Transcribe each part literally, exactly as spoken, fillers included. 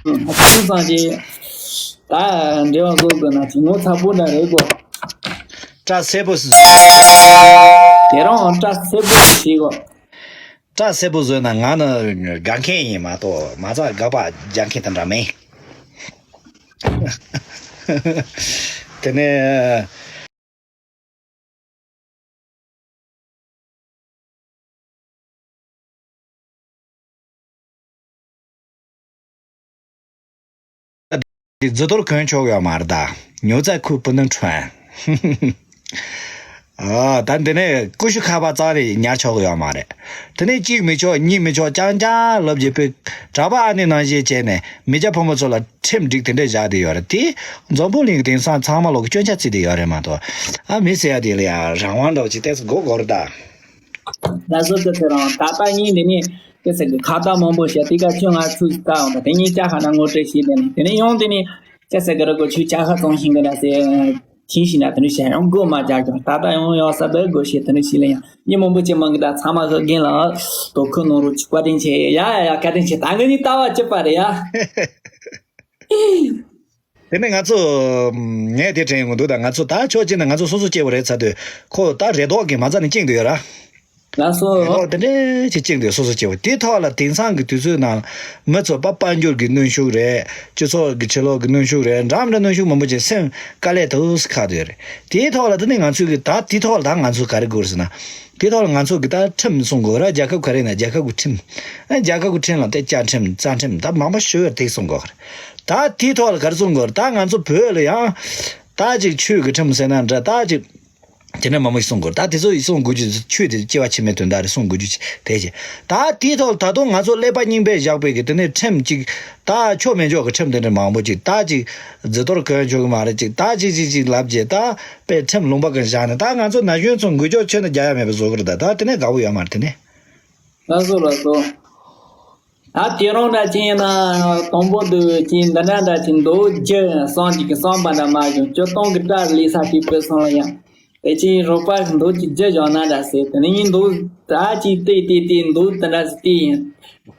ཨུམ། ཁྱིམ་ཚང་གི་ད་འབྲེལ་བ་བཟོ་དགོས་ན་ཅིག་ངོ་ཚ་པོ་འདྲ་རེད་གོ། སྐྲ་སེར་པོ་ཞིག་དེ་རང་སྐྲ་སེར་པོ་ཞིག་བྱེད་གོ། སྐྲ་སེར་པོ་བཟོས་ན་ང་ནི་དགའ་མཁན་ཡིན་མ་གཏོགས་མ་རྩ་དགག་པ་རྒྱག་མཁན་དེ་འདྲ་མིན། དེ་ནས། འདི་ཛི་དོར་གོན་ཆོག་ཡོད་མ་རེད་ད། ཉོ་ཚ་ཁུ་པུ་ནང་ཁྲོན། ཨ་ད་འདི་ནས་ཀུ་ཤུ་ཁ་པར་རྩ་ནས་ཉར་ཆོག་ཡོད་མ་རེད། དེ་ནས་གཅིག་མི་ཆོག་གཉིས་མི་ཆོག་རྐྱང་རྐྱང་ལབ་རྗེས་པའི་གྲྭ་པ་ཨ་ནེ་ནང་བཞིན་བྱས་ནས་མི་སྐྱ་ཕོ་མོ་ཚོ་ལ་ཁྲིམས་སྒྲིག་དེ་འདྲས་བཞག་བསྡད་ཡོད་རེད་དེ། འཛམ་བུ་གླིང་གི་དེང་སང་ཚང་མ་ལོག་གི་སྐྱོན་ཆ་བརྩིས་བསྡད་ཡོད་རེད་མ་གཏོགས། ཨ་མི་ཟེར་ཡ་དེ་ལ་ཡང་རང་དབང་འདྲ་བོ་ཅིག་ཏོག་ཙམ་དགོས་དགོས་རེད་ད། ལགས་སོ། ཁྱེད་ཚོ་རང་ད་ལྟ་ཉིན་འདི་ནས་ཁྱེད་ཚོ་གི་ཁ་བརྡ་མང་པོ་བྱས་དེ་ག་ཁྱོད་ང་ཚོས་ལྟ་འོང་ད་དེ་ཉིན་ཅ་ཁ་ན་ངོ་སྤྲོད་བྱས་དེ་ནས་དེ་ནས་ཡང་དེ་ནས་ཁྱེད་ཚོ་གི་རི་གོ་ཆུ་ཅ་ཁ་བཙོང་ཤིང་གི་ན་ཟེར་ཁྱིན་ཤིང་ན་དེ་ནས་བྱས་ཡང་སྒོ་མ་རྒྱག་ཀྱང་ད་ལྟ་ཡང་ཡང་ས་བབ་དགོས་ཤེས་དེ་ནས་བྱས་ལ་ཡང་མི་མང་པོ་ཅི་མང་གི་ད་ཚང་མ་ཧི་རྒན་ལགས་དོ་ཁུར་གནང་རོགས་བཀའ་དྲིན་ཆེ། ཡ་ཡ་ཡ་བཀའ་དྲིན་ཆེ། ད་ངི་ནི་ལྟ་བ་ཅི་པ་རེད་ཡ། དེ་ནས་ང་ཚོ་ངས་དེ་དྲན་ཡོང་གི་འདུག་ད་ང་ཚོ་ད་ཕྱོགས་གཅིག་ནས་ང་ཚོ་སོ་སོ་སྐྱེ་བོ་རེད་ཚར་དུས་ཁོ་ད་རེ་དོགས་ཀྱིས་མ་རྩ་ནས་བཅིངས་བསྡད་ཡོད་ར། ལགས་སོ། རེ་དོགས་དེ་འདྲས་ཅིག་བཅིངས་བསྡད་སོ་སོ་སྐྱེ་བོ་དེ་ཐོག་ལ་དེང་སང་གི་དུས་ཚོད་ནང་མི་ཚོ་པ་དཔལ་འབྱོར་གྱི་གནོན་ཤུགས་རེད། སྤྱི་ཚོགས་ཀྱི་ཕྱི་ལོགས་ཀྱི་གནོན་ཤུགས་རེད། འདྲ་མི་འདྲ་གནོན་ཤུགས་མང་པོ་ཅིག་སེམས་དཀའ་ལས་ཐུགས་སུ་ཁག་བསྡད་ཡོད་རེད། དེའི་ཐོག་ལ་དེ་ནས་ང་ཚོས་གི་ད་དེའི་ཐོག་ལ་ད་ང་ཚོ་ག་རེ་དགོས་རེད་ཟེར་ན། དེ་ཐོག་ལ་ང་ཚོ་གི་ད་ཁྲིམས་སྲུང་དགོས་ར། རྒྱལ་ཁབ་ག་རེ་ཡིན་ན་རྒྱལ་ཁབ་ཀྱི་ཁྲིམས། ཨ་རྒྱལ་ཁབ་ཀྱི་ཁྲིམས་ལ་དེ་བཅའ་ཁྲིམས་རྩ་ཁྲིམས་ད་མང་པོ་ཞུ་བར་ཐེག་སྲུང་དགོས་ར། ད་དེའི་ཐོག་ལ་ག་རེ་སྲུང་དགོས་ར། ད་ང་ཚོ་བོད་ལ་ཡང་ད་ཅིག་ཆོས་ཀྱི་ཁྲིམས་ཟེར་ན་འདྲ་ད་ཅིག་དེ་འདྲ་མང་པོ་ཞིག་སྲུང་དགོས་ར། ད་དེ་ཚོ་ཡི་སྲུང་དགོས་རྒྱུ་ཆོས་དེ་སྐྱེ་བ་ཕྱི་མའི་དོན་དག་རེད། སྲུང་དགོས་རྒྱུ་དེ་བྱས་ད་དེའི་ཐོག་ལ་ད་དུང་ང་ཚོ་ཀླད་པ་རྙིང་པས་བཞག་པའི་གི་དེ་ནས་ཁྲིམས་ཅིག་ད་ཆོ་མེད་ཆོག་གི་ཁྲིམས་དེ་འདྲ་མང་པོ་ཅིག་ད་ཅིག་རྫི་དོར་གོན་ཆོག་གི་མ་རེད། ཅིག་ད་ཅིག་ཅིག་ཅིག་ལབ་རྗེས་ད་པའི་ཁྲིམས་ལུང་པ་གི་བཞག་ནས་ད་ང་ཚོ་ན་གཞོན་ཚོ་འགུལ་སྐྱོད་ཆེ་ན་རྒྱག་ཡ་མེད་པ་བཟོ་གི་རེད། ད་ད་དེ་ནས་དགའ་བོ་ཡོད་མ་རེད། དེ་ནས། ལགས་སོ་ལགས་སོ། ད་དེ་རང་འདྲ་ཅན་ཡིན་ན་དང་པོ་དུ་ཅིག་འདི་འདྲ་འདྲ་ཅིག་མདོ་རྒྱུད་གསུང་ཅིག་གི་གསུང་པ་འདྲ་མ་བྱུང་སྤྱིར་བཏང་གི་སྐྲ་ལི་ས་ཅིག་པོས་སོང་ལ་ཡང་དེ་ཅིག་རོགས་པ་མདོ་ཅིག་རྒྱུད་བཞག་ན་འདྲ་ཟེར། དེ་ནས་ངས་མདོ་ད་ཅིག་བལྟས་བལྟས་བལྟས་མདོ་དེ་འདྲ་ཟིག་བལྟས་ཡིན།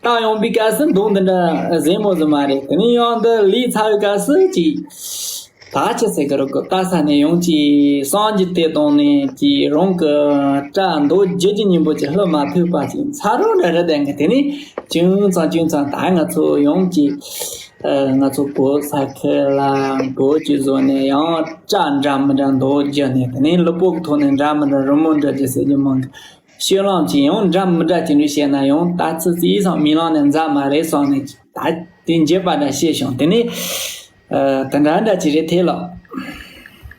ད་ཡོང་པའི་སྐབས་སུ་མདོ་འདི་འདྲ་ཟེ་མོ་ཟིག་མ་རེད། དེ་ནས་ཡང་འདི་ལས་ཚར་བའི་སྐབས་སུ་ཅིག་ད་ཅི་ཟེར་གི་རེད་གོ། ལྟ་ས་ནས་ཡོང་ཅིག་སངས་རྒྱས་དེ་དང་ནས་ཅིག་རང་གི་སྐྲ་མདོ་རྒྱུད་ཀྱི་སྙིང་པོ་ཅིག་ལྷོད་མ་ཐུབ་པ་ཅིག་ཚ་རོགས་འདྲ་རེད། དེ་གི་དེ་ནས་ཅུང་ཙམ་ཅུང་ཙམ་ད་ང་ཚོ་ཡོང་ཅིག་ང་ཚོ་བོད་ས་ཁུལ་ལ་མདོ་ཅིག་བཟོ་ནས་ཡང་སྐྲ་འདྲ་མི་འདྲ་མདོ་རྒྱུད་ནས་དེ་ནས་ལུས་པོ་གི་ཐོག་ནས་འདྲ་མི་འདྲ་རི་མོ་འདྲ་ཅིག་ཟེར་རྒྱུ་མང་གི། ཤོད་ལམ་གྱི་ཡང་འདྲ་མི་འདྲ་ཅིག་འདྲ་བཤད་ན་ཡང་ད་ཙི་ཙི་སང་མི་ལང་ནས་འཛའ་མ་རེད་སོང་ནས་ད་དེ་འགྱེད་པ་འདྲ་བཤད་བྱུང་། དེ་ནས་ཨ་དེ་འདྲ་འདྲ་ཅིག་རེད་དེ་ལགས།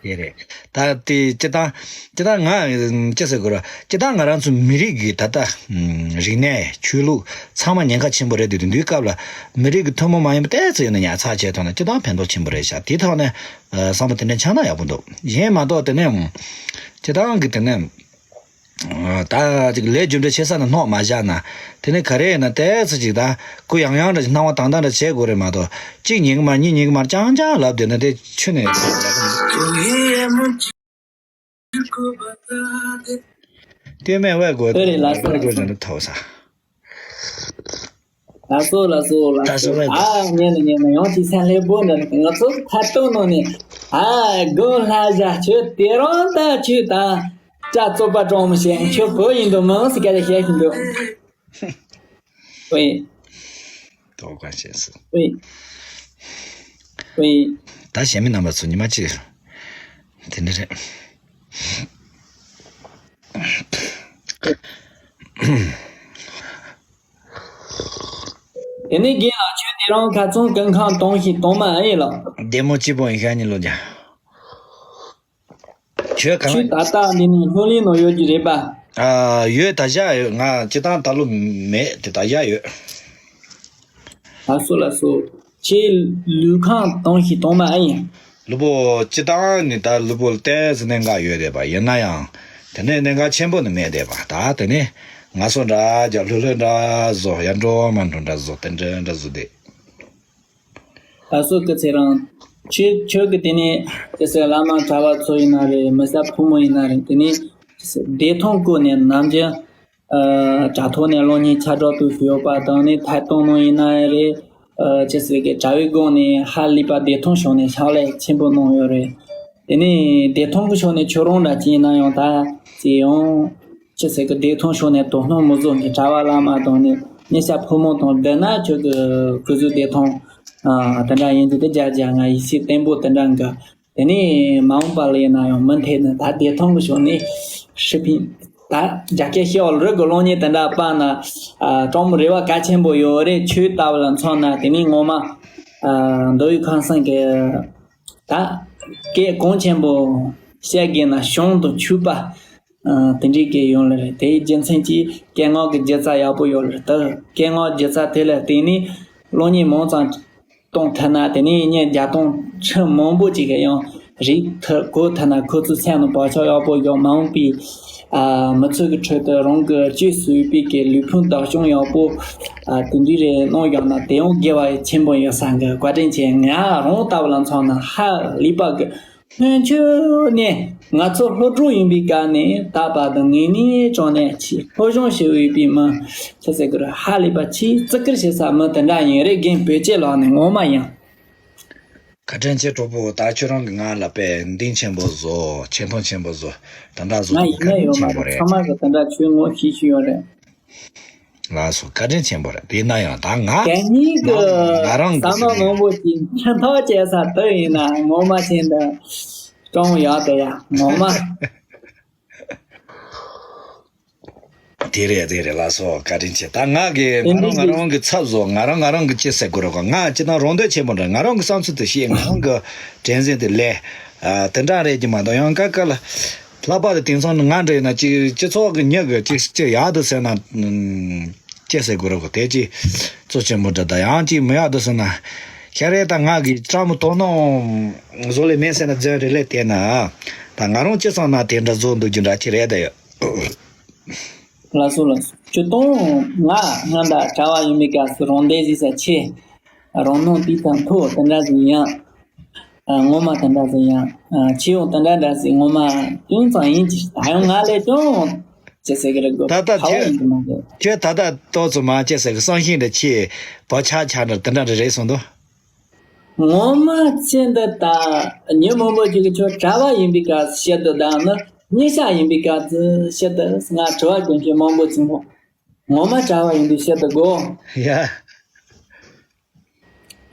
དེ་རེད། ད་དེ་སྤྱིར་བཏང་སྤྱིར་བཏང་ང་ཅི་ཟེར་དགོས་ར། སྤྱིར་བཏང་ང་རང་ཚོ་མི་རིགས་ཀྱི་ད་ལྟ་རིག་གནས་ཆོས་ལུགས་ཚང་མ་ཉེན་ཁ་ཆེན་པོ་རེད། དུས་དུས་འདུས་སྐབས་ལ་མི་རིགས་ཀྱི་ཐུན་མོང་མ་ཡིན་པ་ཏོག་ཙམ་ཡིན་ན་ཉར་ཚགས་བྱས་ཐོག་ན་སྤྱིར་བཏང་ཕན་ཐོགས་ཆེན་པོ་རེད་ཤག་དེའི་ཐོག་ནས་བསམ་བློ་དེ་འདྲ་འཆང་ན་ཡག་པོ་འདུག་གཞན་མ་གཏོགས་དེ་ནས་སྤྱིར་བཏང་གི་དེ་ནས། ད་ཅིག་ལས་རྒྱུ་འབྲས་ཆེ་ས་ནས་སྣང་མ་བཞག་ན། དེ་ནས་ག་རེ་ཡིན་ན་ཏོག་ཙམ་ཅིག་ད་གུ་ཡངས་ཡངས་འདྲ་ཅིག་སྣང་བ་དྭངས་དྭངས་འདྲ་བྱེད་དགོས་རེད་མ་གཏོགས་གཅིག་ཉན་གི་མ་རེད་གཉིས་ཉན་གི་མ་རེད་རྐྱང་རྐྱང་ལབ་བསྡད་ན་དེ་ཁྱོན་ནས་ཡག་གི་མི་འདུག་ལྟོས་མེད་བས་དགོས་དེ་རེད་ལགས་སོ། ལྟོས་དགོས་ཟེར་འདུག་ཐོབ་ས། ལགས་སོ་ལགས་སོ་ལགས་ད་སོ་སོ་བས་ཨ་ཉན་ནས་ཉན་ནས་ཡང་ཅིག་སེམས་ལྷོད་པོ་འདྲ་ནས་ང་ཚོ་ཁ་ཏོན་ནང་ནས་ཨ་དགོན་ལྷ་བཞག་ཁྱོད་དེ་རང་ད་ཁྱོད་ད་སྐྲ་བཙོག་པ་གྲོགས་མི་བཤད་ཁྱོད་བོད་ཡིན་འདུག་མིན་ཟེར་སྐད་ཆ་བཤད་བཞིན་འདུག་ཝེ། དོགས་པ་བྱས་སོང་། ཝེ། ཝེ། ད་གཞན་མི་རྣམ་པ་ཚོ་ཉི་མ་གཅིག་དེ་འདྲ་རེད། དེ་ནས་རྒན་ལགས་ཁྱོད་དེ་རིང་ཁ་སང་ཀུན་ཁང་དོང་ཞིག་དོང་མ་ཨེ་ཡིན་ལགས། བདེ་མོ་སྐྱིད་པོ་ཡིན་ཤག་ཉི་ལོ་རྒྱ། ཁྱོད་གང་ཁྱོད་ད་ལྟ་འདི་ནས་ལྷོ་གླིང་ནང་ཡོད་ཀྱི་རེད་པ། ཨ་ཡོད། ད་བཞག་ཡོད། ང་སྤྱིར་བཏང་ད་ལོ་མེད་དེ་ད་བཞག་ཡོད། ལགས་སོ་ལགས་སོ། ཁྱེད་ལུས་ཁམས་དྭངས་ཤིང་དྭངས་མ་ཨེ་ཡིན། ལུས་པོ་སྤྱིར་བཏང་ནི་ད་ལུས་པོ་ལ་ཏོག་ཙམ་གནད་འགག་ཡོད་བསྡད་པ་ཡིན་ན་ཡང་། དེ་ནས་གནད་འགག་ཆེན་པོ་ནི་མེད་བསྡད་པ། ད་དེ་ནས་ང་ཚོ་འདྲ་རྒྱབ་ལྷོད་ལྷོད་འདྲ་བཟོ་ཡར་འགྲོ་མར་འགྲོ་འདྲ་བཟོ་དེ་འདྲ་འདྲ་བཟོ་བསྡད། ལགས་སོ་སྐུ་ཚེ་རིང་། ཁྱེད་ཁྱོད་ཀྱི་དེ་ནས་ཅི་ཟེར་བླ་མ་གྲྭ་བ་ཚོ་ཡིན་ན་རེད། མི་སེར་ཕོ་མོ་ཡིན་ན་རེད། དེ་ནས་ཅི་ཟེར་བདེ་ཐང་བཀོད་ནས་ནམ་རྒྱུན་ཨ་དྲ་ཐོག་ནས་གློག་བརྙན་ཁྱབ་བསྒྲགས་ཏུ་ཞུས་ཡོད་པ་དང་ནི་ཐད་གཏོང་ནང་ཡིན་ན་རེད། ཨ་ཅི་ཟེར་གི་གྲྭ་བའི་སྒང་ནས་ཧ་ལས་པ་བདེ་ཐང་ཕྱོགས་ནས་ཕྱག་ལས་ཆེན་པོ་གནང་ཡོད་རེད། དེ་ནས་བདེ་ཐང་གི་ཕྱོགས་ནས་ཁྱོད་རང་འདྲ་ཅིག་ཡིན་ན་ཡང་ད་ཅི་ཡང་ཅི་ཟེར་གི་བདེ་ཐང་ཕྱོགས་ནས་དོ་སྣང་མི་བཟོ་མཁན་གྲྭ་བ་བླ་མ་དང་ནི་ཉེ་ཤ་ཕོ་མོ་དང་བསྡུར་ན་ཁྱོད་ཀྱི་སྐུ་གཟུགས་བདེ་ཐང་ཨ་དེ་འདྲ་ཡིན་གྱི་དེ་རྒྱ་རྒྱ་ང་ཡིད་ཆེས་བརྟན་པོ་དེ་འདྲ་འགའ། དེ་ནས་མ་འོངས་པ་ལ་ཡིན་ན་ཡང་མུ་མཐུད་ནས་ད་བདེ་ཐང་གི་ཕྱོགས་ནས་ཧྲི་ཕིན་ད་རྒྱ་སྐད་བཤད་བ་ལ་རི་གི་གློག་བརྙན་དེ་འདྲ་སྤང་ན་ཨ་སྤྲང་མོ་རེ་བ་གལ་ཆེན་པོ་ཡོད་རེད། ཁྱོད་ལྟ་བུ་ལ་མཚོན་ན་དེ་ནས་ངོ་མ་ཨ་མདོ་དབུས་ཁམས་གསུམ་གྱི་ད་སྐད་གོང་ཆེན་པོ་བཤད་དགོས་ན་གཞུང་དང་མཆོད་པ་ཨ་དེ་འདྲའི་སྐད་ཡོང་ལེ་རེད། དེའི་རྒྱུ་མཚན་གྱིས་སྐད་ངག་གི་སྒྱུ་རྩལ་ཡག་པོ་ཡོད་ལེ་རེད། ད་སྐད་ངག་སྒྱུ་རྩལ་དེ་ལ་བརྟེན་ནས་གློག་བརྙན་མང་ཙམ་གཏོང་ཐུབ་ན་དེ་ནས་ངས་བརྒྱ་སྟོང་ཁྲི་མང་པོ་ཅིག་གི་ཡང་རིག་ཐུབ་གོ་ཐུབ་ན་ཁོ་ཚོའི་སེམས་ནང་བག་ཆགས་ཡག་པོ་ཡོད། མ་འོངས་པའི་ཨ་མི་ཚོ་གི་ཁྲོད་དུ་རང་གི་སྤྱོད་སྲོལ་ཡོད་པའི་གི་ལུས་ཕུང་བདག་སྐྱོང་ཡག་པོ་ཨ་དེ་འདྲའི་རེ་གནང་ཡོད་ན་དེ་ཡང་དགེ་བ་ཆེན་པོ་ཡོད་བསམ་གི། བཀའ་དྲིན་ཆེ། ང་རང་ལྟ་བུ་ལ་མཚོན་ན་ཧ་ལས་པ་གི་སྔོན་ཆད་ནས་ང་ཚོ་སློབ་ཕྲུག་ཡིན་པའི་སྐབས་ནས་ད་བར་དུ་ངེས་ནས་ཅང་ནས་ཆེས་སློབ་སྦྱོང་ཞུ་འོས་པའི་མི་ཆེ་ཟེར་གི་རེད། ཧ་ལས་པ་ཆེས་བརྩི་བཀུར་བྱེད་ས་མི་དེ་འདྲ་ཡིན་རེད། རྒན་བོད་སྐྱེས་ལགས་ནས་ངོ་མ་ཡིན། བཀའ་དྲིན་ཆེ་གྲོགས་པོ། ད་ཁྱོད་རང་གི་ང་ལ་དཔེ་འདུན་ཆེན་པོ་བཟོ། ཆེ་མཐོང་ཆེན་པོ་བཟོ། དེ་འདྲ་བཟོ་ང་ཡིན་ན་ཡོད་མ་རེད། ཚང་མ་གི་དེ་འདྲ་ཁྱོད་ངོ་ཤེས་ཤེས་ཡོད་རེད། ལགས་སོ། བཀའ་དྲིན་ཆེན་པོ་རེད། དེས་ན་ཡང་ད་ང་གད་སྙིགས་ཀྱི་ང་རང་གི་ཟ་མ་མང་པོ་ཅིག་ཉར་ཐག་བཅད་ས་དེ་ཡིན་ན་ངོ་མ་བྱས་འདི་སྐྱོང་ཡག་དེ་ཡ་ངོ་མ། དེ་རེད་དེ་རེད། ལགས་སོ། བཀའ་དྲིན་ཆེ། ད་ང་གི་ང་རང་ང་རང་གི་ཚབ་བཟོ། ང་རང་ང་རང་གི་ཅི་ཟེར་དགོས་རེད་གོ། ང་ཅི་ན་རང་འདོད་ཆེན་པོ་འདྲ། ང་རང་གི་བསམ་ཚུལ་དེ་བཤད། ང་རང་གི་དྲན་གསོ་དེ་ལས་ཨ་དེ་འདྲ་རེད་ཀྱི་མ་གཏོགས་ཡང་ཀ་ཀ་ལ། ལྷག་པར་དུ་དེང་སང་ང་འདྲ་ཡིན་ན་ཅིག་སྤྱི་ཚོགས་ཀྱི་མྱི་གི་ཅིག་ཅིག་ཡག་ཏུ་ཟེར་ན་ཨུམ་ཅི་ཟེར་དགོས་རེད་གོ། དེ་ཅིག་གཙོ་ཆེན་པོ་འདྲ། ད་ཡང་ཅིག་མི་ཡག་ཏུ་ཟེར་ན་ཤ་རེད། ད་ང་གི་ཁྲ་མོ་དོ་སྣང་བཟོ་ལེ་མེད་ཟེར་ན་རྫུན་རེད་ལེ། དེ་ན་ད་ང་རང་ཅི་བསམ་ན་དེ་འདྲ་བཟོ་འདུག་རྒྱུ་འདྲ་ཅིག་རེད་ད་ཡོད། ལགས་སོ་ལགས་སོ། ཁྱོད་དང་ང་སྔ་ད་གྲྭ་བ་ཡིན་པའི་སྐབས་སུ་རང་བདེ་གཟིགས་ས་ཆེ། རང་སྣང་དེ་ཙམ་མཐོ་དེ་འདྲ་ཟིག་ཡང་། ཨ་ངོ་མ་དེ་འདྲ་ཟིག་ཡང་། ཨ་ཁྱེད་ཡང་དེ་འདྲ་འདྲ་ཟིག་ངོ་མ་ཅུང་ཙམ་ཡིན་གྱི། ད་ཡང་ང་ལས་ཀྱང་ཅི་ཟེར་གི་རེད་གོ། ད་ད་ཕ་བ་ཁྱོད་ཡིན་གི་མ་གི། ཁྱོད་ད་ད་ཏོག་ཙམ་མ་ཅི་ཟེར་གི་བསམ་ཤེས་འདྲ་ཆེ་བག་ཆགས་ཆགས་འདྲ་དེ་འདྲ་རེ་རེད་སོང་དོ། ངོ་མ་ཚེ་འདི་ད་ཉི་མ་མོ་ཅིག་གི་ཁྱོད་གྲྭ་བ་ཡིན་པའི་སྐབས་སུ་བཤད་དུ་དང་ནི་ཉེ་ཤ་ཡིན་པའི་སྐབས་སུ་བཤད་དུ་ང་དྲི་བ་རྒྱུན་ཆད་མང་པོ་ཅིག་མོ། ངོ་མ་གྲྭ་བ་ཡིན་པའི་བཤད་དུ་དགོ། ཡ།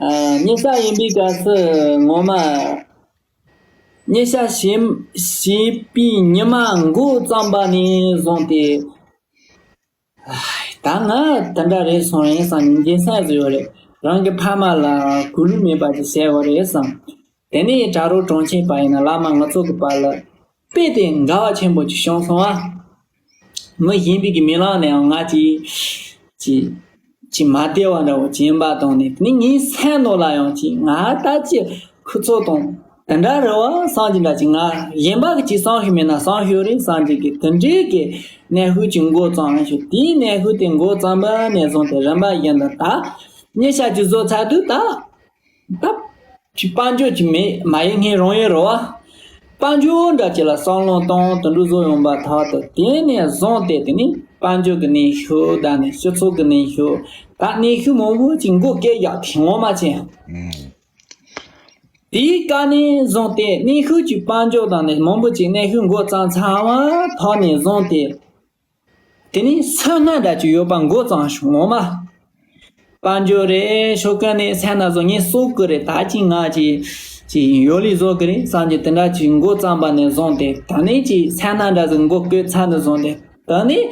ཨ་ཉེ་ཤ་ཡིན་པའི་སྐབས་སུ་ངོ་མ་ཉེ་ཤ་བྱིས་བྱིས་པའི་ཉི་མ་འགོ་བརྩམས་པ་ནས་བཟུང་སྟེ། ད་ང་དེ་འདྲ་རེད་སོང་རེད་བསམ་ཉིན་རྒྱུན་སེམས་སུ་ཡོད་རེད། རང་གི་ཕ་མ་ལ་གུས་ལུགས་མེད་པ་ཅིག་བྱས་ཡོད་རེད་བསམ། དེ་ནས་གྲྭ་རོགས་གྲོང་ཁྱེར་པ་ཡིན་ན་བླ་མ་ང་ཚོ་གི་བར་ལ་དཔེ་དེ་འགལ་བ་ཆེན་པོ་ཅིག་བྱུང་སོང་ཨ། མི་གཞན་པའི་གི་མི་ལང་ནས་ཡང་ང་ཅིག་ཅིག་ཅིག་མ་བདེ་བ་འདྲ་བོ་ཅིག་ཡིན་པ་དང་ནི་དེ་ནས་ངའི་སེམས་ནང་ལ་ཡང་ཅིག་ང་ད་ཅི་ཁུ་ཚོ་དང་དེ་འདྲ་རེད་བ་བསམ་གྱི་འདྲ་ཅིག་ང་གཞན་པ་གི་ཅིག་བསམ་ཤེས་མེད་ན་བསམ་ཤེས་རེད་བསམ་གྱི་གི་དེ་འདྲའི་གི་གནས་ཤུལ་ཅིག་འགོ་བརྩམས་ཤིག་དེའི་གནས་ཤུལ་དེ་འགོ་བརྩམས་པ་ནས་བཟུང་སྟེ་རིམ་པ་བཞིན་དུ་ད་ཉེ་ཤ་ཅིག་བཟོ་ཚར་དུས་ད་ད་ཅིག་དཔལ་འབྱོར་ཅིག་མེད་མ་ཡིན་ངའི་རང་ཡིན་རེད་བ། དཔལ་འབྱོར་འདྲ་ཅིག་ལ་བསམ་བློ་གཏོང་དེ་འདྲ་བཟོ་ཡོང་པ་ཐག་ཏུ་དེ་ནས་བཟུང་སྟེ་དེ་ནས་དཔལ་འབྱོར་གི་གནས་ཤུལ་ད་ནས་སྤྱི་ཚོགས་གི་གནས་ཤུལ་ད་གནས་ཤུལ་མང་པོ་ཅིག་འགོ་བཀལ་ཡག་དེ་ངོ་མ་ཅན། དེའི་སྐབས་ནས་བཟུང་སྟེ་གནས་ཤུལ་གྱི་དཔལ་འབྱོར་དང་ནས་མང་པོ་ཅིག་གནས་ཤུལ་འགོ་བརྩམས་ཚར་བ་ཐོག་ནས་བཟུང་སྟེ། དེ་ནས་སེམས་ནང་འདྲ་ཅིག་ཡོད་པ་འགོ་བརྩམས་བྱུང་ངོ་མ། དཔལ་འབྱོར་རེད་ཤོ་ཀ་ནས་སེམས་ནང་བཟོ་ངས་གསོག་གི་རེད་ད་ཅིག་ང་ཅིག་ཅིག་ཡོད་ལི་བཟོ་གི་རེད་བསམ་གྱི་དེ་འདྲ་ཅིག་འགོ་བརྩམས་པ་ནས་བཟུང་སྟེ་ད་ནས་ཅིག་སེམས་ནང་འདྲ་ཟིག་འགོ་བཀོད་ཚར་ནས་བཟུང་སྟེ་ད་ནས།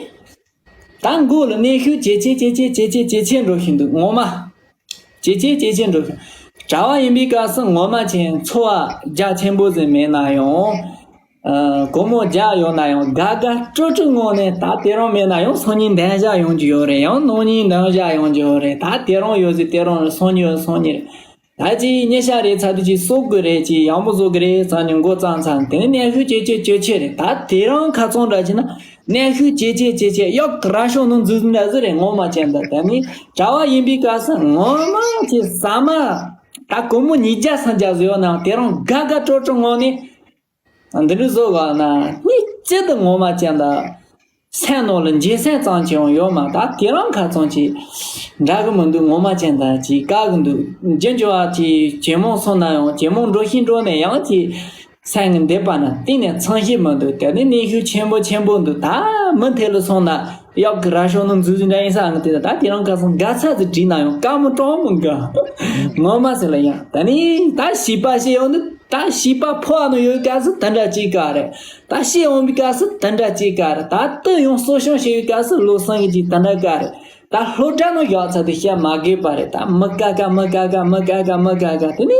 ད་མགོ་ལ་གནས་ཤུལ་ཇེ་ཆེ་ཇེ་ཆེ་ཇེ་ཆེ་ཇེ་ཆེ་འགྲོ་བཞིན་འདུག་ངོ་མ། ཇེ་ཆེ་ཇེ་ཆེ་འགྲོ་བཞིན། གྲྭ་བ་ཡིན་པའི་སྐབས་སུ་ངོ་མ་ཆེན་འཚོ་བ་རྒྱ་ཆེན་པོ་ཟིག་མེད་ན་ཡང་། ཨ་སྒོར་མོ་བརྒྱ་ཡོད་ན་ཡང་དགའ་དགའ་སྤྲོ་སྤྲོ་ངང་ནས་ད་དེ་རང་མེད་ན་ཡང་སང་ཉིན་འདང་བྱ་ཡོང་རྒྱུ་ཡོད་རེད། ཡང་གནངས་ཉིན་འདང་བྱ་ཡོང་རྒྱུ་ཡོད་རེད། ད་དེ་རང་ཡོད་ཟིག་དེ་རང་སང་ཉིན་ཡོད་སང་ཉིན་རེད། ད་ཅིག་ཉེ་ཤ་རེད་ཚ་དུས་ཅིག་གསོག་དགོས་རེད་ཅིག་ཡག་པོ་བཟོ་དགོས་རེད་ཚ་ནས་མགོ་བརྩམས་ཚར་དེ་ནས་གནས་ཤུལ་ཇེ་ཆེ་ཇེ་ཆེ་རེད། ད་དེ་རང་ཁ་ཚང་འདྲ་བྱས་ན་གནས་ཤུལ་ཇེ་ཆེ་ཇེ་ཆེ་གཡག་གི་ར་ཤོག་ནང་འཛུལ་འདྲ་ཟིག་རེད་ངོ་མ་ཅན་ད་ད་ནི་གྲྭ་བ་ཡིན་པའི་སྐབས་སུ་ངོ་མ་ཅིག་ཟ་མ་ད་སྒོར་མོ་ཉིས་བརྒྱ་སུམ་བརྒྱ་ཟིག་ཡོད་ནའང་དེ་རང་དགའ་དགའ་སྤྲོ་སྤྲོ་ངང་ནས་འདི་འདྲ་བཟོ་དགོས་ན་སྙིང་རྗེ་དུ་ངོ་མ་ཅན་ད། སེམས་ནང་ལ་འགྱོད་སེམས་ཙམ་ཅིག་ཡང་ཡོད་མ་ད་དེ་རང་ཁ་ཚང་ཅིག་འདྲ་གི་མི་འདུག་ངོ་མ་ཅན་ད་ཅིག་དཀའ་གི་འདུག་རྒྱུ་འབྱོར་བ་ཅིག་ཇེ་མང་སོང་ན་ཡང་ཇེ་མང་འགྲོ་བཞིན་འགྲོ་ནས་ཡང་ཅིག་སེམས་ཀྱི་འདོད་པ་ན་གཏིང་ནས་ཚང་ཤེས་མི་འདུག་དེ་ནི་གནོན་ཤུགས་ཆེན་པོ་ཆེན་པོ་འདུག་ད་མུ་མཐུད་ལ་སོང་ན་གཡག་གི་རྭ་ཤོད་ནང་འཛུལ་འཛུལ་འདྲ་ཡིན་ས་ང་དེ་ད་ད་དེ་རང་ཁ་སང་དགའ་ཚ་ཟིག་བྲིས་ན་ཡང་དཀའ་མོ་སྤྲང་མོ་འགའ་ངོ་མ་ཟེར་ལ་ཡང་ད་ནི་ད་བྱིས་པ་ཞིག་ཡོང་ནི་ད་བྱིས་པ་ཕོ་བ་ནང་ཡོད་སྐབས་སུ་དེ་འདྲ་ཅིག་ག་རེད། ད་ཤི་འོང་བའི་སྐབས་སུ་དེ་འདྲ་ཅིག་ག་རེད། ད་དུ་ཡང་གསོ་སྐྱོང་བྱེད་པའི་སྐབས་སུ་ལོ་གསུམ་གྱི་ཅིག་དེ་འདྲ་ག་རེད། ད་སློབ་གྲྭ་ནང་བཞག་ཚར་དུས་བཤད་མ་དགོས་པ་རེད། ད་མི་ཀ་ཀ་མི་ཀ་ཀ་མི་ཀ་ཀ་མི་ཀ་ཀ་དེ་ནི།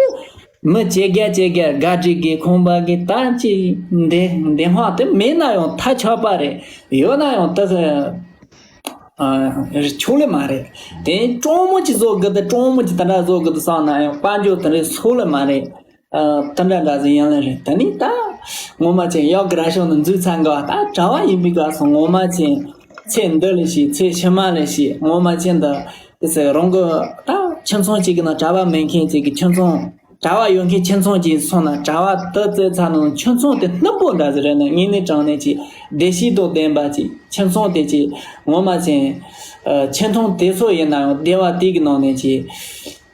མི་ཇེ་རྒྱ་ཇེ་རྒྱ་དགའ་བྲིས་གི་ཁང་པ་གི་ད་ཅི་འདི་འདི་མ་དེ་མེད་ན་ཡང་ཐ་ཆད་པ་རེད། ཡོད་ན་ཡང་ད་ཆོག་ལེ་མ་རེད། དེ་སྤྲང་མོ་ཅིག་བཟོ་དགོས་ད་སྤྲང་མོ་ཅིག་ད་འདྲ་བཟོ་དགོས་ད་བསམ་ན་ཡང་དཔལ་འབྱོར་དེ་རིགས་ཆོག་ལེ་མ་རེད། ད་འདྲ་འདྲ་ཟིག་ཡང་ལེ་རེད། ད་ནི་ད་ངོ་མ་ཅན་གཡག་གི་རྭ་ཤོད་ནང་འཛུལ་ཚར་འགའ་ད་གྲྭ་བ་ཡིན་པའི་སྐབས་སུ་ངོ་མ་ཅན་ཚེ་འདི་ལ་ཞིག་ཚེ་ཕྱི་མ་ལ་ཞིག་ངོ་མ་ཅན་ད་དེ་ཚེ་རང་གི་ད་ཁྱིམ་ཚང་གཅིག་གི་ནང་གྲྭ་བ་མེད་མཁན་གཅིག་གི་ཁྱིམ་ཚང་གྲྭ་བ་ཡོད་མཁན་ཁྱིམ་ཚང་གཅིག་སོང་ན་གྲྭ་བ་དེ་བཙལ་ཚར་ནང་ཁྱིམ་ཚང་དེ་སྣུམ་པོ་འདྲ་ཟིག་རེད་ན་དངོས་གནས་དྲང་གནས་ཀྱི་བདེ་སྐྱིད་དང་ལྡན་པ་ཅིག་ཁྱིམ་ཚང་དེ་ཅིག་ངོ་མ་ཅན་ཁྱིམ་ཚང་དེ་ཚོ་ཡིན་ན་ཡང་སྡེ་བ་དེ་གི་ནང་ནས་ཅིག་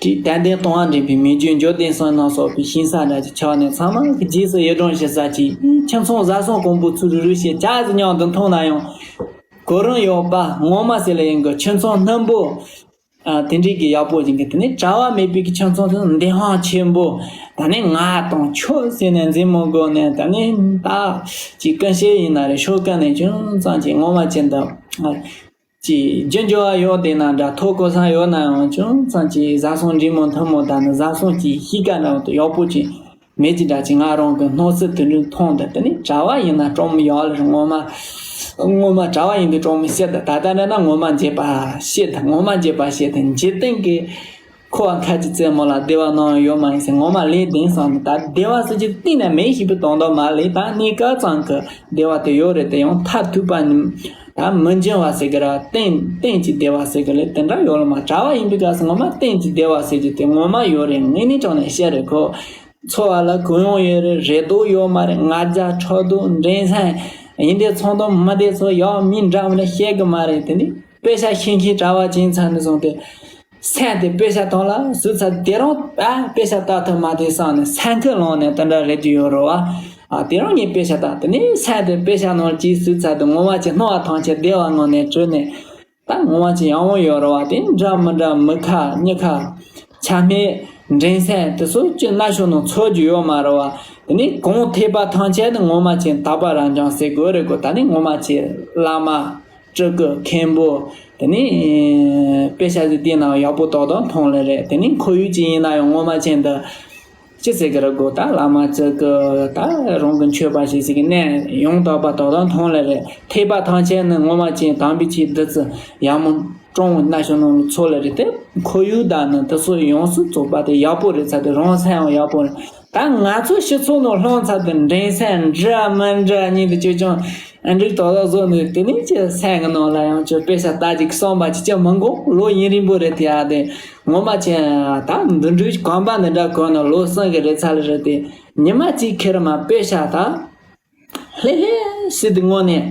དྲིས་དད་ལྡན་དང་བ་འདྲེན་པའི་མི་རྒྱུད་འབྱོར་ལྡན་གསུམ་རྣམས་གསོག་པའི་ཞིང་ས་འདྲ་ཅིག་ཆགས་ནས་ཚང་མ་གི་རྗེས་སུ་ཡི་དྲུང་ཞུ་ས་ཅིག་ཁྱིམ་ཚང་བཟའ་ཚང་གོང་བུ་ཚུ་རུ་རུ་ཞེས་ཇ་ཟིག་མཉམ་དུ་འཐུང་ན་ཡང་གོ་རིམ་ཡོད་པ་ངོ་མ་ཟེར་ལ་ཡིན་གི་ཁྱིམ་ཚང་སྣུམ་པོ། ཨ་དེ་འདྲའི་གི་ཡག་པོ་ཅིག་གི་དེ་ནས་གྲྭ་བ་མེད་པའི་གི་ཁྱིམ་ཚང་དེ་ནི་བདེན་དཔང་ཆེན་པོ། ད་ནི་ང་དང་ཁྱོད་ཟེར་ནས་འཛིན་མི་དགོས་ནས་ད་ནི་ད་ཅིག་ཀུན་ཤེས་ཡིན་ན་རེད་ཤོག་ཀུན་ནས་ཅུང་ཙམ་ཅིག་ངོ་མ་ཅན་དུ་ཅིག་རྒྱུ་འབྱོར་བ་ཡོད་དེ་ན་འདྲ་ཐོབ་གོ་ས་ཡོད་ན་ཡང་ཅུང་ཙམ་ཅིག་བཟའ་ཚང་འདྲིས་མོ་མཐུན་མོ་ད་ནི་བཟའ་ཚང་ཅིག་གཤིས་ཀ་འདྲ་བོ་དེ་ཡག་པོ་ཅིག་མེད་ཀྱི་འདྲ་ཅིག་ང་རང་གི་སྣང་ཚུལ་དེ་འདྲ་མཐོང་འདུག་དེ་ནི་གྲྭ་བ་ཡིན་ན་སྤྲང་མོ་ཡག་ལ་ངོ་མ། ངོ་མ་གྲྭ་བ་ཡིན་དུས་སྤྲང་མོ་བཤད་ད་ད་ལྟ་འདྲ་ན་ངོ་མ་འགྱེད་པ་བཤད་ད་ངོ་མ་འགྱེད་པ་བཤད་ད་འཇིག་རྟེན་གྱི་འཁོར་བ་ཁ་ཅིག་བཙན་མོ་ལ་བདེ་བ་གནང་ཡོད་མ་ཡིན་ཟེར་ངོ་མ་ལས་བདེན་བསམ་ནས་ད་བདེ་བ་ཟེར་གྱི་གཏིང་ནས་མེད་ཞིག་པའི་དོན་དག་མ་ལས་ད་གནས་སྐབས་ཙམ་གྱི་བདེ་བ་དེ་ཡོད་རེད་དེ་ཡང་མཐར་ཐུག་པ་ནི་ད་མི་འགྱུར་བ་ཟེར་གྱི་ར་གཏན་གཏན་གྱི་བདེ་བ་ཟེར་གྱི་ལས་དེ་འདྲ་ཡོད་ལ་མ་གྲྭ་བ་ཡིན་པའི་སྐབས་སུ་ངོ་མ་གཏན་གྱི་བདེ་བ་ཟེར་གྱི་དེ་ངོ་མ་ཡོད་རེད་ངས་ནི་དྲང་ནས་བཤད་རེད་ཁོ། འཚོ་བ་ལ་གུ་ཡངས་ཡོད་རེད། རེ་དོགས་ཡོད་མ་རེད། ང་རྒྱལ་ཕྲག་དོག་འགྲན་སེམས་ཡིན་དེ་ཚོང་དང་མི་དེ་ཚོ་ཡག་མི་འདྲ་མི་འདྲ་བཤད་གི་མ་རེད། དེ་ནི་དཔེ་ཆ་ཤེས་མཁན་གྲྭ་བ་ཅན་ཚང་ནས་བཟུང་སྟེ་སེམས་དེ་དཔེ་ཆ་དང་ལ་ཟུར་ཚ་དེ་རང་ཨ་དཔེ་ཆ་ལྟ་ཐུབ་མ་དེ་སང་ནས་སེམས་ཁུར་ལངས་ནས་དེ་འདྲ་རེད་ཀྱི་ཡོད་རེད་བ། ཨ་དེ་རང་ངས་དཔེ་ཆ་ལྟ་དེ་ནི་སེམས་དེ་དཔེ་ཆ་ནང་ཅིག་ཟུར་ཚ་དེ་ངོ་མ་ཅིག་སྣང་བ་ཐམས་ཅད་བདེ་བ་ངང་ནས་བྲོས་ནས། ད་ངོ་མ་ཅིག་ཡང་བོ་ཡོད་རེད་བ། དེ་འདྲ་མི་འདྲ་མི་ཁ་མྱི་ཁ་ཆ་མེད་འགྲན་སེམས་དེ་ཚོ་ཅི་ན་ཤོ་ནང་ཚོར་རྒྱུ་ཡོད་མ་རེད་བ། དེ་ནི་གང་ཐེག་པ་ཐམས་ཅད་ནི་ངོ་མ་ཅིག་དག་པ་རང་རྐྱང་ཟེར་དགོས་རེད་གོ་ད་ནི་ངོ་མ་ཅིག་བླ་མ་སྤྲུལ་སྐུ་མཁན་པོ་དེ་ནི་དཔེ་ཆ་ཟིག་བལྟས་ན་ཡག་པོ་ཏག་ཏག་མཐོང་ལེ་རེད། དེ་ནི་ཁོར་ཡུག་ཅིག་ཡིན་ན་ཡང་ངོ་མ་ཅན་དུ། ཅི་ཟེར་གི་རེད་གོ་ད་བླ་མ་ཅིག་གི་ད་རང་གི་མཆོད་པ་ཞིག་ཟིག་གི་གནས་ཡོང་དག་པ་དག་དང་མཐོང་ལེ་རེད། ཐེག་པ་ཐམས་ཅད་ནི་ངོ་མ་ཅན་དམ་པའི་ཆོས་འདི་ཚོ་ཡག་མོ་སྤྲང་བོ་ན་ཤོ་ནང་ལ་ཚོ་ལེ་རེད་དེ། ཁོར་ཡུག་དང་ནི་དེ་ཚོ་ཡོངས་སུ་རྫོགས་པ་དེ་ཡག་པོ་རེད་ཚ་དེ་རང་སེམས་ཡང་ཡག་པོ་རེད། ད་ང་ཚོ་སྤྱི་ཚོགས་ནང་ལྷུང་ཚ་དེ་འགྲན་སེམས་འདྲ་མི་འདྲ་གཉིས་དེ་ཅོ་ཅང་འགྲིག་དག་དག་བཟོ་ནས་དེ་ནས་ཅི་སེམས་གི་ནང་ལ་ཡང་ཅོ་དཔེ་ཆ་ལྟ་ཅིག་བསམ་པ་ཅི་ཅི་མི་འགོ་ལོ་ཡུན་རིང་པོ་རེད་དེ་ཡ་དེ། ངོ་མ་ཅན་ད་འདི་འདྲའི་གོམ་པ་འདི་འདྲ་གོན་ནས་ལོ་གསུམ་གི་རེ་ཚ་ལ་རེད་དེ། ཉི་མ་གཅིག་ཁྱེར་མ་དཔེ་ཆ་ད་ལྷེ་ལྷེ་སི་དི་ངོ་ནས་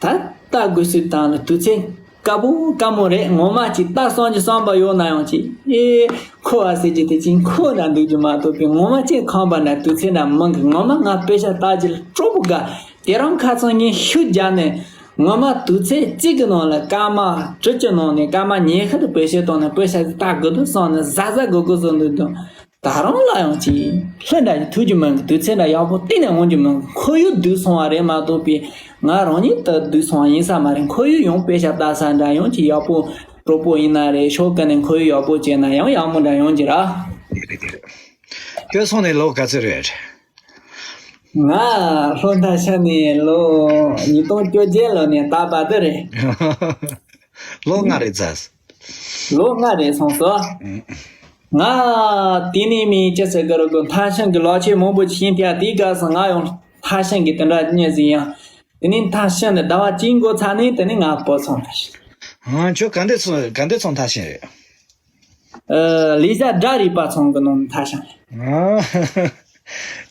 ད་ལྟ་དགོས་སི་དང་ལ་དུས་ཚོད་དཀའ་པོ་དཀའ་མོ་རེད། ངོ་མ་ཅིག་ལྟ་སོང་གི་བསམ་པ་ཡོད་ན་ཡང་ཅིག་ཨེ་ཁོ་བ་ཟེར་གྱི་དེ་ཅིག་ཁོ་འདྲ་འདུག་རྒྱུ་མ་གཏོགས་པའི་ངོ་མ་ཅན་ཁོམ་པ་འདྲ་དུས་ཚོད་འདྲ་མང་གི་ངོ་མ་ང་དཔེ་ཆ་ལྟ་རྒྱུ་སྤྲོ་པོ་དགའ། དེ་རང་ཁ་ཚང་ངས་ཤུགས་རྒྱག་ནས། ངོ་མ་དུས་ཚོད་གཅིག་གི་ནང་ལ་སྐར་མ་དྲུག་ཅུ་ནང་ནས་སྐར་མ་ཉི་ཤུ་དུ་བེད་སྤྱོད་བཏང་ནས་དཔེ་ཆ་ཞིག་ལྟ་དགོས་འདུག་བསམ་ནས་གཟའ་གཟའ་དགོས་དགོས་བཟོ་འདུག་དང་། ད་རང་ལ་ཡང་ཅིག་ལྷུན་འདྲ་ཞིག་ཐུག་རྒྱུ་མིན་གི་དུས་ཚོད་འདྲ་ཡག་པོ་གཏན་ནས་འོང་རྒྱུ་མིན་གི་ཁོར་ཡུག་སྡུག་སོང་བ་རེད་མ་གཏོགས་པའི་ང་རང་ཉིད་དུ་སྡུག་སོང་བ་ཡིན་ས་མ་རེད། ཁོར་ཡུག་ཡང་དཔེ་ཆ་ལྟ་ས་འདྲ་ཡང་ཅིག་ཡག་པོ་སྤྲོ་པོ་ཡིན་ན་རེད། ཤོག་ཀ་ནས་ཁོར་ཡུག་ཡག་པོ་བྱས་ན་ཡང་ཡག་མོ་འདྲ་ཡོང་གི་ར། སྐྱོ་སོང་ནས་ལོ་ག་ཚོད་རེད། ང་ལྷོ་མཐའ་ཤར་ནས་ལོ་ཉིས་སྟོང་བཅོ་བརྒྱད་ལོ་ནས་ད་བར་དུ་རེད། ལོ་ལྔ་རེད་ཟེར། ལོ་ལྔ་རེད་སོང་སོ། ང་དེ་ནས་མི་སྐྱ་ཚེ་ག་རུ་གི་མཐའ་ཤང་གི་ལོ་ཆེ་མང་པོ་ཅིག་ཡིན་ཏེ་དེའི་སྐབས་སུ་ང་ཡང་མཐའ་ཤང་གི་དེ་འདྲ་ཉེ་ཟིག་ཡང་དེ་ནས་མཐའ་ཤང་ནས་ཟླ་བ་གཅིག་འགོར་ཚར་ནས་དེ་ནས་ང་བུད་སོང་ད། ཨ་ཁྱོད་ག་འདྲ་སོང་ག་འདྲ་སོང་མཐའ་ཤང་རེད། ལས་བྱ་སྒྲ་རིག་པ་ཚང་གི་ནང་མཐའ་ཤང་རེད།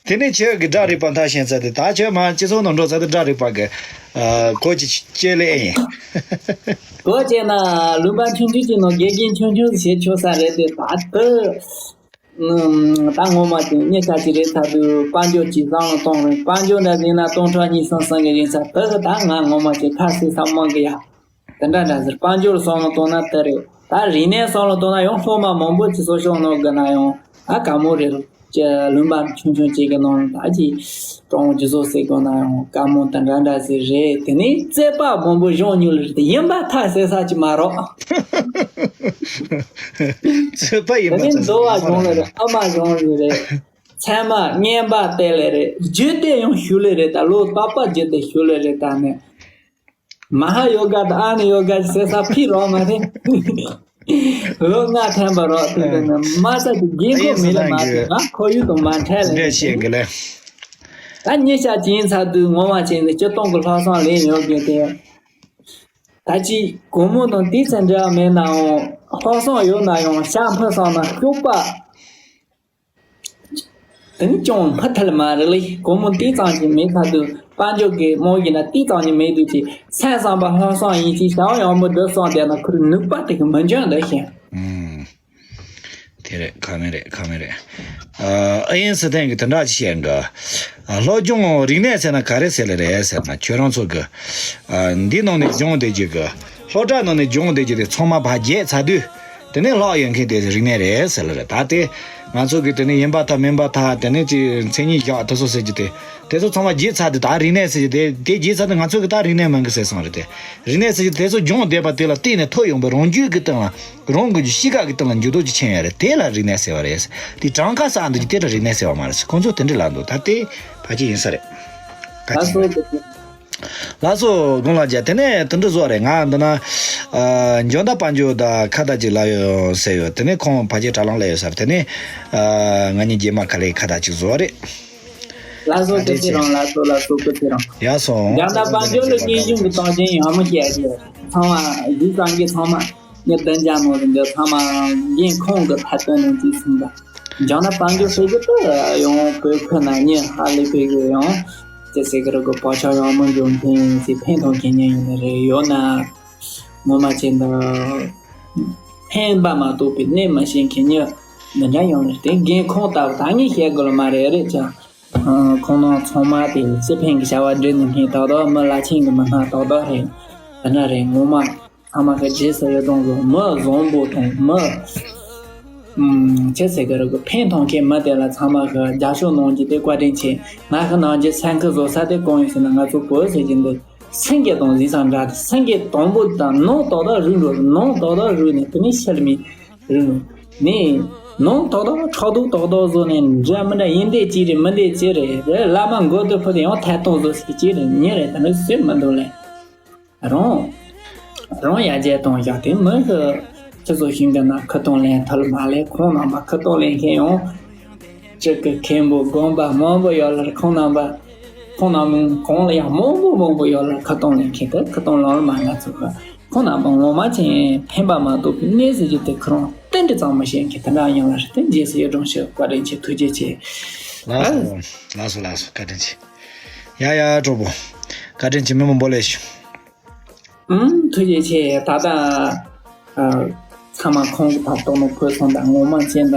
དེ་ནས་ཁྱོད་ཀྱི་སྒྲ་རིག་པ་མཐར་ཕྱིན་ཚར་ཏེ། ད་ཁྱོད་མ་སྤྱི་ཚོགས་ནང་འགྲོ་ཚར་ཏེ། སྒྲ་རིག་པ་གི་ཨ་གོ་ཅི་ཅི་ལེ་ཨེ་ཡིན། གོ་ཅེ་ན་ལུང་པ་ཆུང་ཆུང་ཅིག་ནང་དགེ་རྒན་ཆུང་ཆུང་ཞིག་བྱེད་ཆོག་ས་རེད་དེ། ད་དུ་ད་ངོ་མ་དེ་གཉིས་ཆ་ཅིག་རེད་ཚར་དུས། དཔལ་འབྱོར་གྱི་བསམ་བློ་གཏོང་རེད། དཔལ་འབྱོར་འདྲ་ཟིན་ན་སྟོང་ཕྲག་གཉིས་གསུམ་གསུམ་གི་ཡིན་ས། དུ་གི་ད་ང་ངོ་མ་ཅིག་ཁ་ཟས་ས་མང་གི་ཡ། དེ་འདྲ་འདྲ་ཟེར། དཔལ་འབྱོར་བསམ་བློ་གཏོང་ན་དེ་རེད། ད་རིག་གནས་བསམ་བློ་གཏོང་ན་ཡང་སློབ་མ་མང་པོ་ཅིག་གསོ་སྐྱོང་གནང་དགོས་ན་ཡང་ཨ་དཀའ་མོ་རེད། ལུང་པ་ཆུང་ཆུང་ཅིག་གི་ནང་ད་ཅིག་ཀྲོང་རྒྱུ་བཟོ་ཟེར་དགོས་ན་ཡང་དཀའ་མོ་དེ་འདྲ་འདྲ་ཟིག་རེད། དེ་ནས་རྩོད་པ་མང་པོ་བྱུང་མྱོང་ལ་རེད་དེ། ཡིན་པ་ཐག་ཟེར་ས་ཅིག་མ་རོགས། རྩོད་པ་ཡིན་པ་དེ་ནས་ཐག་འདོ་བ་ཟེར་ས་བྱུང་ལ་རེད། ཨ་མ་བྱུང་ལ་རེད། ཚད་མ་ངན་པ་དེ་ལས་རེད། རྒྱུད་དེ་ཡང་ཞུ་ལེ་རེད། ད་ལོ་ཏག་པ་རྒྱུད་དེ་ཞུ་ལེ་རེད། ད་ནས་མ་ཧཱ་ཡོ་ག་དང་ཨ་ནི་ཡོ་ག་ཟེར་ས་ཕི་རོགས་མ་རེད། ལོ་ལྔ་ཐན་པ་རོགས་དེ་ལས་ནས་མ་ས་ཀྱི་རྒན་ཁོ་མི་ལ་མ་ཐེ་ང་ཁོ་ཡུལ་དུ་མ་འཕྲད་ལེ་རེད། ད་ཉི་ཤ་ཅིན་ཚ་དུས་ངོ་མ་ཅན་དེ་སྤྱི་སྟོང་གི་ལྷག་བསམ་ལེན་ཡོད་གི་དེ། ད་ཅི་གོ་མོ་དང་དེ་ཚེ་འབྲེལ་བ་མེད་ནའང་ལྷག་བསམ་ཡོད་ན་ཡང་ཤ་འཕུ་སོང་ན་སྐྱུག་པ། དེ་ནི་ཅུང་མ་ཐལ་མ་རེད་ལེ། སྒོར་མོ་ཏིག་ཙམ་ཞིག་མེད་ཁ་དུས་དཔལ་འབྱོར་གྱི་རྨང་གཞི་ན་ཏིག་ཙམ་ཞིག་མེད་དུས་ཀྱི་སེམས་བསམ་པ་ལྷག་བསམ་ཡིན་གྱི་བྱ་བ་ཡག་མོ་འདི་སོང་བསྡད་ན་ཁུར་ནུས་པ་དེ་གི་མི་འཇོན་འདི་ཤེས། ཨུམ། དེ་རེད། ཁ་མེད་རེད། ཁ་མེད་རེད། ཨ་ཨ་ཡིན་ཟེར་ཐེངས་ཀྱི་དེ་འདྲ་ཅིག་བཤད་འགའ། ཨ་སློབ་སྦྱོང་རིག་གནས་ཟེར་ན་ག་རེ་ཟེར་ལེ་རེད་ཟེར་ན། ཁྱོད་རང་ཚོ་གི་ཨ་འདི་ནང་ནས་སྦྱོང་བསྡད་རྒྱུ་གི། སློབ་གྲྭ་ནང་ནས་སྦྱོང་བསྡད་རྒྱུ་དེ་ཚང་མ་ཕར་བརྗེད་ཚར་དུས། དེ་ནས་ལྷག་ཡོད་མཁན་དེ་རིག་གནས་རེད་ཟེར་ལེ་རེད། ད་དེ་ང་ཚོ་གི་དེ་ནས་ཡིན་པ་ཐག་མིན་པ་ཐག་དེ་ནས་ཅི་མཚན་ཉིད་བཞག་དེ་ཚོ་ཟེར་རྒྱུ་དེ། དེ་ཚོ་ཚང་མ་བརྗེད་ཚར་དུས་ད་རིག་གནས་ཟེར་རྒྱུ་དེ་དེ་བརྗེད་ཚར་དུས་ང་ཚོ་གི་ད་རིག་གནས་མིན་གི་ཟེར་སོང་རེད་དེ། རིག་གནས་ཟེར་རྒྱུ་དེ་ཚོ་སྦྱོང་བསྡད་པ་དེ་ལ་བརྟེན་ནས་ཐོབ་ཡོང་པའི་རང་རྒྱུད་ཀྱི་སྟེང་ལ། རང་གི་གཤིས་ཀ་གི་སྟེང་ལ་འགྱུར་ལྡོག་ཅིག་ཕྱིན་ཡོད་རེད། དེ་ལ་རིག་གནས་ཟེར་བ་རེད། དེ་གྲངས་ཀ་བསགས་འདུག་རྒྱུ་དེ་ལ་རིག་གནས་ཟེར་བ་མ་རེད། ཁོང་ཚོ་དེ་འདྲ་ལབ་འདུག་ད་དེ་ཕལ་ཆེར་ཡིན་ས་རེད། ད་ལགས་སོ། ལགས་སོ། དགུང་ལ་རྒྱ། དེ་ནས་དེ་འདྲ་བཟོ་རེད། ང་འདི་ན་ཨ་འཇོན་ཐང་དཔལ་འབྱོར་དང་ཁ་བརྡ་ཅིག་ལབ་ཡོད་ཟེར་ཡོད། དེ་ནས་ཁོང་ཕལ་ཆེར་དྲ་ལམ་ལ་ཡོད་ས་རེད། དེ་ནས་ཨ་ང་གཉིས་རྗེས་མ་ག་ལེ་ཁ་བརྡ་ཅིག་བཟོ་རེད། ལགས་སོ། སྐུ་ཚེ་རིང་། ལགས་སོ། ལགས་སོ། སྐུ་ཚེ་རིང་། ཡག་སོང་། འཇོན་ཐང་དཔལ་འབྱོར་ལ་སྙན་ཞུ་གི་གཏོང་ཆེན་ཡག་མོ་བཤད་ཀྱི་ཡོད། ཚང་མ་གཞིས་ཚང་གི་ཚང་མ་ངས་བདུན་བརྒྱ་ནང་དུ་འདི་ཚང་མ་འགན་ཁུར་གི་ཐད་གཏོང་ནང་བཅུག་སོང་ད། འཇོན་ཐང་དཔལ་འབྱོར་ཟེར་རྒྱུ་དེ་ཡང་བོད་ཁུལ་ན་མྱི་ཧ་ལས་པའི་གི་ཡང་ཅི་ཟེར་གི་རེད་གོ། བག་ཆགས་ཡག་མོ་འཇོག་མཁན་ཅིག་ཕན་ཐོགས་མཁན་ཉིད་ཡིན་ནི་རེད། ཡོད་ན་ངོ་མ་བྱས་ན་ཕན་པ་མ་གཏོགས་པའི་གནོད་མི་ཤེས་མཁན་ཉིད་འདི་འདྲ་ཡོང་ནི་རེད། དེ་འགན་ཁུར་ལྟ་བུ་ད་ངས་བཤད་དགོས་ལ་མ་རེད། རེད་ཀྱང་ཁོང་རྣམ་ཚང་མ་དེ་སྤྱི་ཕན་གྱི་བྱ་བ་སྒྲུབ་ནི་མཁན་ཏག་ཏག་མི་ལ་ཆེན་གྱི་མི་སྣ་ཏག་ཏག་རེད། འདི་འདྲ་རེད། ངོ་མ། ཚང་མ་གི་རྗེས་སུ་ཡི་རང་གི་མི་བཟང་པོ་དང་མི། ཨུམ། ཅི་ཟེར་གི་རེད་གི། ཕན་ཐོགས་མཁན་མི་དེ་ལ་ཚང་མ་གི་རྒྱབ་སྐྱོར་གནང་རྒྱུ་དེ་བཀའ་དྲིན་ཆེ། ང་གི་ནང་གི་སེམས་ཁུར་བཟོ་ས་དེ་གང་ཡིན་ཟེར་ན། ང་ཚོ་བོད་ཟེར་གྱི་འདི་སེང་གེ་དང་ཟིག་སང་འདྲ་དེ། སེང་གེ་དང་པོ་དང་ནང་ཏག་ཏག་རུལ་འགྲོ། ནང་ཏག་ཏག་རུལ་ནས་དེ་ནས་ཕྱི་ལ་མི་རུལ་འགྲོ། ནས་ནང་ཏག་ཏག་ཕྲག་དོག་ཏག་ཏག་བཟོ་ནས་འདྲ་མི་འདྲ་ཡིན་དེ་ཅི་རེད་མིན་དེ་ཅི་རེད། བླ་མ་མགོ་དུ་ཕུད་དེ་ཡང་ཐད་གཏོང་བཟོ་ཟིག་ཅི་རེད་མི་རེད། དེ་འདྲ་སུས་མི་འདུག་ལེ། རང་རང་ཡར་རྒྱས་གཏོང་བཞག་དེ་མི་ཤི། སྤྱི་ཚོགས་ཤིང་གི་ནང་ཁུ་སྟོང་ལེན་ཐུབ་མ་ལེ། ཁོང་རྣམ་པ་ཁུ་སྟོང་ལེན་མཁན་ཡང་གཅིག་གི་མཁན་པོ་དགོན་པ་མང་པོ་ཡོད་ལ། ཁོང་རྣམ་པ་ཁོང་རྣམ་གང་ལ་ཡང་མང་པོ་མང་པོ་ཡོད་ལ། ཁུ་སྟོང་ལེན་མཁན་དེ་ཁུ་སྟོང་ལོང་ལ་མ་ང་ཚོ་གི་ཁོང་རྣམ་པ་ངོ་མ་ཅན་ཕན་པ་མ་གཏོགས་པའི་གནས་ཟེར་རྒྱུ་དེ་ཁོ་རང་ཏན་ཏན་ཙམ་མི་ཤེས་མཁན་དེ་འདྲ་ཡིན་ལ། རེད་དེ་རྗེས་སུ་ཡི་རང་ཞུ། བཀའ་དྲིན་ཆེ། ཐུགས་རྗེ་ཆེ། ལགས་སོ། ལགས་སོ། ལགས་སོ། བཀའ་དྲིན་ཆེ། ཡ་ཡ་གྲོགས་པོ། བཀའ་དྲིན་ཆེ། མི་མང་པོ་ལེགས་ཤོག་ཨུམ། ཐུགས་རྗེ་ཆེ། ད་ལྟ་ཨ་ཚང་མ་ཁོང་གི་ཐོག་གཏོང་ནོ་ཁོས་སོང་ད་ངོ་མ་ཅན་ད།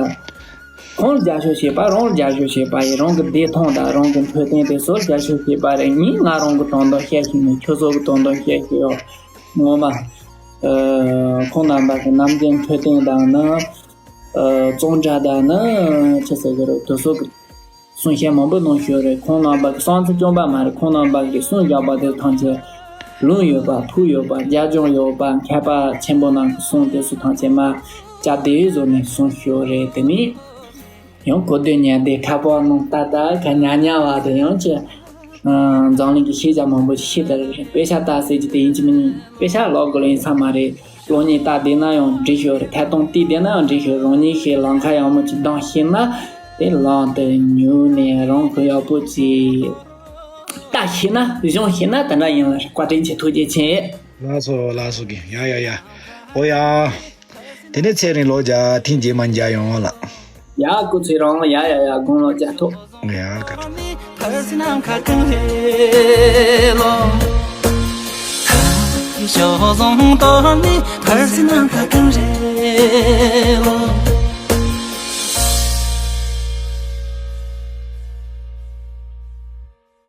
ཁོང་ལ་རྒྱབ་སྐྱོར་བྱེད་པ་རང་ལ་རྒྱབ་སྐྱོར་བྱེད་པ་ཡིན། རང་གི་བདེ་ཐང་དང་རང་གི་འཕྲོད་བསྟེན་དེ་ཚོར་རྒྱབ་སྐྱོར་བྱེད་པ་རེད། ངས་ང་རང་གི་དོན་དག་བཤད་ཤེས་ནས་ཁྱོད་ཚོ་གི་དོན་དག་བཤད་ཤེས་ཡོད། ངོ་མ་ཨ་ཁོང་རྣམ་པ་གི་ནམ་རྒྱུན་འཕྲོད་བསྟེན་དང་ནི་ཨ་བཙོན་ཁྲ་དང་ནི་ཅི་ཟེར་གི་རེད། དེ་ཚོ་གི་གསུང་བཤད་མང་པོ་གནང་ཤོད་རེད། ཁོང་རྣམ་པ་གི་བསམ་ཚུལ་བཅོམ་པ་མ་རེད། ཁོང་རྣམ་པ་གི་གསུང་བཞག་པ་དེ་ཐམས་ཅད་ལུང་ཡོད་པ་ཕུགས་ཡོད་པ་རྒྱབ་ལྗོངས་ཡོད་པ་མཁས་པ་ཆེན་པོ་རྣམས་ཀྱི་གསུང་དེ་ཚོ་ཐམས་ཅད་མ་སྐྱབས་བདེ་བཟོ་ནས་གསུང་ཤོད་རེད། དེ་ནས་ཡང་གོ་བདེ་ཉན་བདེ་ཁ་པར་ནང་ལྟ་ལྟ་ཁ་ཉན་ཉན་བ་དེ་ཡང་ཅི། འཛམ་གླིང་གི་ཤེས་བྱ་མང་པོ་ཞིག་ཤེས་ཐུབ་རེད། དཔེ་ཆ་ལྟ་ཟེར་གྱི་དེ་ཡིན་གཅིག་མིན་གཉིས་དཔེ་ཆ་ཀློག་དགོས་ལ་ཡིན་ས་མ་རེད། གློག་བརྙན་ལྟ་བསྡད་ན་ཡང་འགྲིག་ཤོས་རེད། ཐད་གཏོང་བལྟས་བསྡད་ན་ཡང་འགྲིག་ཤོས། རང་ཉིད་ཀྱིས་ལམ་ཁ་ཡག་མོ་ཅིག་གདམ་ཤེས་ན་དེ་ལམ་དེ་ཉུལ་ནས་རང་གི་ཡག་པོ་ཅིག་ལྟ་ཤེས་ན་སྦྱོང་ཤེས་ན་དེ་འདྲ་ཡིན་ལ། བཀའ་དྲིན་ཆེ། ཐུགས་རྗེ་ཆེ། ལགས་སོ། ལགས་སོ་གི། ཡ་ཡ་ཡ། ཨོ་ཡ། དེ་ནས་ཚེ་རིང་ལོ་བརྒྱ། ཐེངས་རྗེས་མ་མཇལ་ཡོང་ལགས། ཡ་སྐུ་ཚེ་རིང་། ཡ་ཡ་ཡ། དགུང་ལོ་བརྒྱ་ཐོབ། ང་ཡང་བཀའ་དྲིན། ཕར་ཕྱིན་ནམ་མཁའ་གང་རེད་ལོ། ཞོ་བཟང་གཏོར་ནི་ཕར་ཕྱིན་ནམ་མཁའ་གང་རེད།